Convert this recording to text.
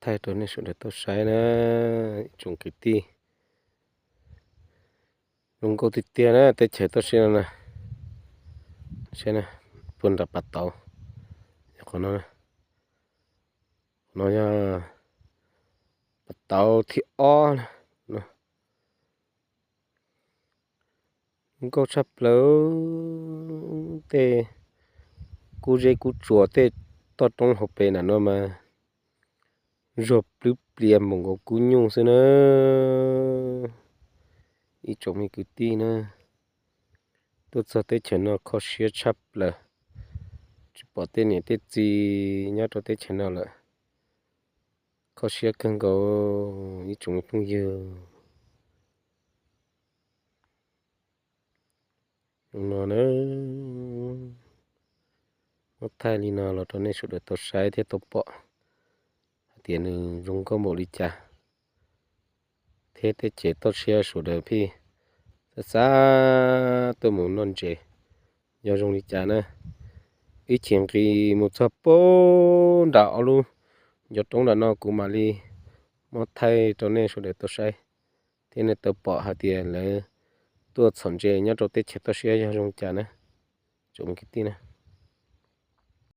Thaij rau nej sawv daws tau saib na, ib tsoom kwv tij. Zoo nkauj tiag tiag na, teb chaws toj siab no na. Saib na, puag nram pas tauv, yog qhov no, qhov no yog pas tauv thib ob na. Zoo nkauj tshaj plaws, tej kub zeb kub tsuas tej toj roob hauv pes nram no mas zuag plwb plias npaum nkaus kub nyuj xwb na. Ib tsoom me kwv tij na, tuaj txog teb chaws no kho siab tshaj plaws, tsis pom tej niam tej txiv nyob rau teb chaws no lawm, kho siab kawg nkaus ib tsoom me phooj ywg. Zoo no na, muab thaij li no los rau nej sawv daws tau saib thiab tau pom hais tias nws zoo nkauj npaum li cas, thiab teb chaws toj siab sawv daws pheej xav xav tuaj mus noj ntses, yog zoo li cas na. Ib chim nqis mus txog puag nram ob lub ncov roob nram no kuv mam li muab thaij rau nej sawv daws tau saib thiab nej tau pom hais tias lawv tuaj txhom ntses nyob rau teb chaws toj siab yog zoo li cas na, tsoom me kwv tij na.